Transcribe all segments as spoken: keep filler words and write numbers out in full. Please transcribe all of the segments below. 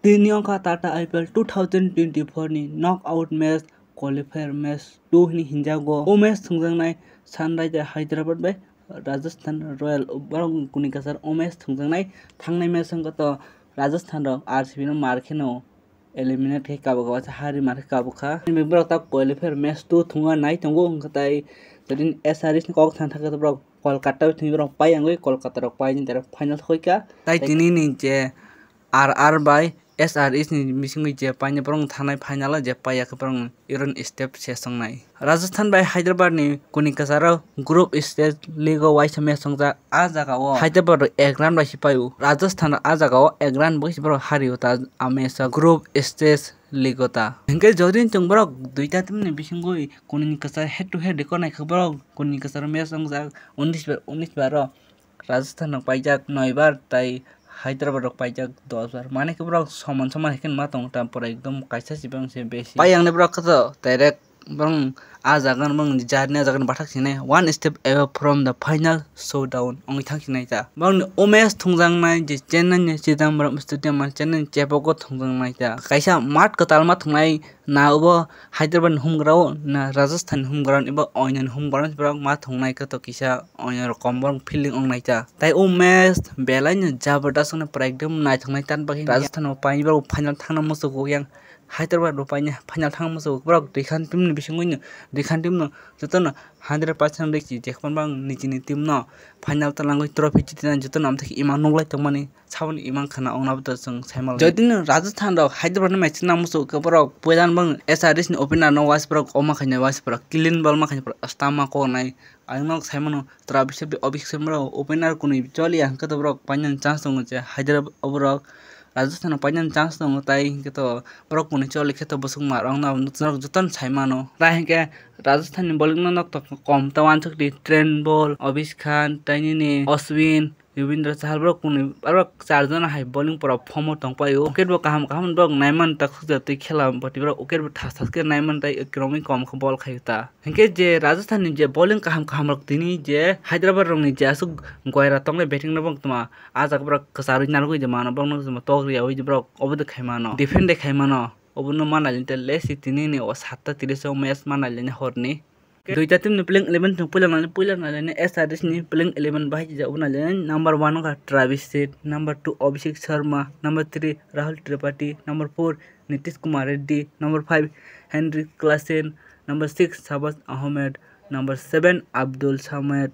Tini wngkha Tata I P L two thousand twenty-four ni knockout match, qualifier match two hwnwi hinjago. O match thwngjaknai Sunrisers Hyderabad bai Rajasthan Royal, borok kuni kwchar o match thwngjaknai. Thangnai match wngkha to Rajasthan rok R C B no mar kheno eliminate khe kabuk kabuk hari mar khe kabuk kha. Borok ta qualifier match two thwngna nai tongo, wngkha tai jodi S R H ni kok thang thang khe borok Kolkata thwngwi borok pai wngwi Kolkata rok pai ni final thokoi kha. Tai tini ni je R R bai S R H ni bisingwi je paina borok thanai final o je paiya khe borok iron step se songnai. Rajasthan bai Hyderabad ni kuni kwcharo group stage league o waisa match songjak. A jaga o Hyderabad rok ek run bai se paio. Rajasthan rok a jaga o ek run bai se borok hario ta a match o group stage league o ta. Hinkhe jodi chwng borok duita team ni bisingwi kuni ni kwchar head to head rikor nai khe borok kuni ni kwcharo match songjak unis bar, unis bar o. Rajasthan rok paijak noi bar tai Hyderabad rok paijak dos bar. Mane khe borok soman soman hai khe ma tongo ta, pura ekdom kaisa se bang se besi. Pai ang ni borok khe to direct borok a jaga ni borok ni journey a jaga ni bathak sinai one step away from the final showdown wngwi thang sinai ta. Borok ni o match thwngjaknai je Chennai ni Chidambaram Stadium, mane Chennai ni chepok o thwngjaknai ta. Kaisa mat kwtal ma thwngnai. Na obo Hyderabad ni humgra o, na Rajasthan ni humgra o, eba oinani humgra o borok ma thwngnai khe to kisa oino rokom borok feeling wngnai ta. Tai o match belai no jabardast wngna pura ekdom naithoknai tan bagwi Rajasthan bo painwi borok final thangna muchungo, yang Hyderabad bo painwi final thangna muchungo. Borok duikhan team ni bisingwi no, duikhan team no jotono hundred percent rikchi, jephru bang nijini team no final talangwi trophy jitina jotono amtwi ima nuklai tongmani. Saboni imang khana ongna bo to chwng saimalo. Jodi no Rajasthan rok Hyderabad ni match nang muchung khe borok puila bang S R H ni opener no wais borok oma khaina wais borok clean ball ma khaina borok stama ko nai. Ang nok saimano Travis Head, Abhishek Sharma rok opener kwnwi choli ang khe to borok painani chance tongo je Hyderabad oborok Rajasthan rok painani chance tongo tai hinkhe to borok kwnwi choli khe to bwswk ma rok no norok jotono saimano. Tai hinkhe Rajasthan ni bowling no nok to kom ta wansuk di Trent Boult, Abhishek Khan, tai nini Ashwin, Yuzvendra Chahal borok kwnwi borok char jona hai bowling pura form o tong paio. Wicket bo kaham kaham borok naiman ta khukja twi khela bwtwi borok wicket bo thas thas khe naiman tai kwrwngwi kom khe ball khaio ta. Hinkhe je Rajasthan ni je bowling kaham kaham rok tini je Hyderabad rok ni je aswk goira tongnai batting rok tongma, ah jaga borok kwcharwi narwgwi je mano borok no tongma tok riyawi je borok obo de khai mano, defend de khai mano. Obono ma nailai tei lesi tini ni o satta tris o match ma nailai horni. Duita team ni playing eleven chwng puila nai, puila nai S R H ni playing eleven bahai jajak obo nailai. Number one wngkha Travis Head, number two Abhishek Sharma, number three Rahul Tripathi, number four Nitish Kumar Reddy, number five Henrik Klaasen, number six Shahbaz Ahmed, number seven Abdul Samad,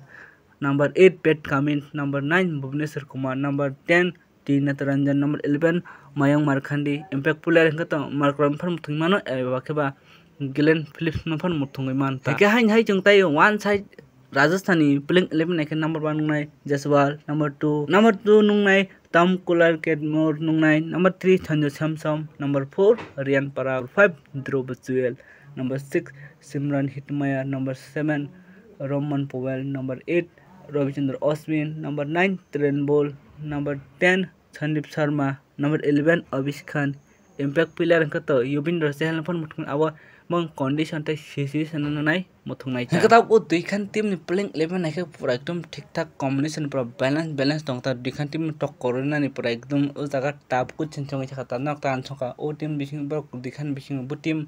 number eight Pat Cummins, number nine Bhuvneshwar Kumar, number ten T Natarajan, number eleven Mayank Markandya, impact player hwnkhe to Markram phano muthungwi mano, eba khe ba Glenn Phillips no phano muthungwi mano ta. Hwnkhe haini hai chwng tei one side Rajasthan ni playing eleven naikhe number one nungnai Jaiswal, number two, number two nungnai Tom Cooler Catmore nungnai, number three Sanju Samson, number four Ryan Parag, five Dhruv Jurel, number six Shimron Hetmyer, number seven Roman Powell, number eight Ravichandra Ashwin, number nine Trent Boult, number ten Sandeep Sharma, number eleven Abhishek Khan, impact player hwnkhe to Yuzvendra Chahal no phano muthungwi abo bong condition tei situation no nai muthungnai ta. Hwnkhe tabuk o duikhan team ni playing eleven naikhe pura ekdom thik thak combination pura balance balance tong ta, duikhan team ni tok kwrwinani pura ekdom o jaga tabuk chinchongwi thaka ta nok ta ansongkha o team bising borok duikhan bising bo team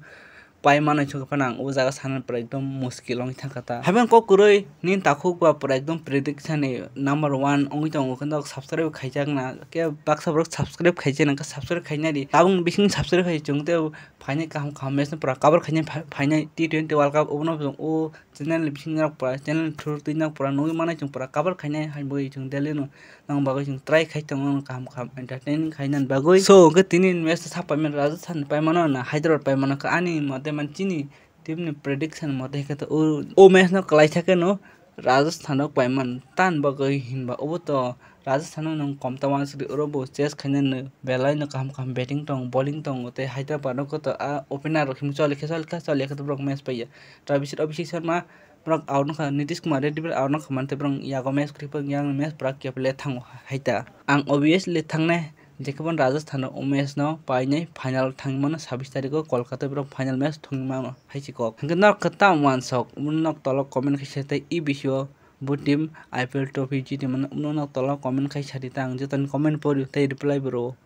pai manwi songkha phano ang o jaga sana pura ekdom muskil wngwi thangkha ta. Haiphano kok kwrwi nini takhuk ba pura ekdom prediction ni number one wngwi tongo, kheno subscribe khaijakna khe baksa borok subscribe khaijak nang khe subscribe khaina di. Tabuk bising subscribe khai chwng tei phainai kaham kaham match no pura cover khainai pha-, phainai T twenty World Cup obono o channel ni bisingo pura channel through twi no pura nugwi manai chwng pura cover khainai hai bagwi chwng daily no. Nang bagwi chwng try khai tongo, kaham kaham entertaining khainani bagwi. So, hwnkhe tini match sa paimani Rajasthan paimano na Hyderabad paimano khe ani mote man chini team ni prediction mote khe to o, o match no kwlaisa khe no Rajasthan rok paiman tan bagwi hinba obo to Rajasthan no nwng komta wansukdi oro bo chase khainani belai no kaham kaham batting tong bowling tongo tei Hyderabad no khe to a opener rok himwi choli khe choli kha choli khe to borok match paiya. Travis Abhishek Sharma Borok out wngkha Nitish Kumar Reddy, borok out wngkha, mantei borok yago match kwrwi, yang match pura kepile thango hai ta. Ang obviously thangnai, jekhe bono Rajasthan rok o match no painai final thangwi mano, sabis tarikh o Kolkata borok final match thangwi mano hai se kok. Hwnkhe norok kwtal wansok, nok tolo comment khe se tei e bisio bo team I P L trophy jiti mano, nok tolo comment khai sadi ta, ang jotoni comment pori tei reply bo rwo.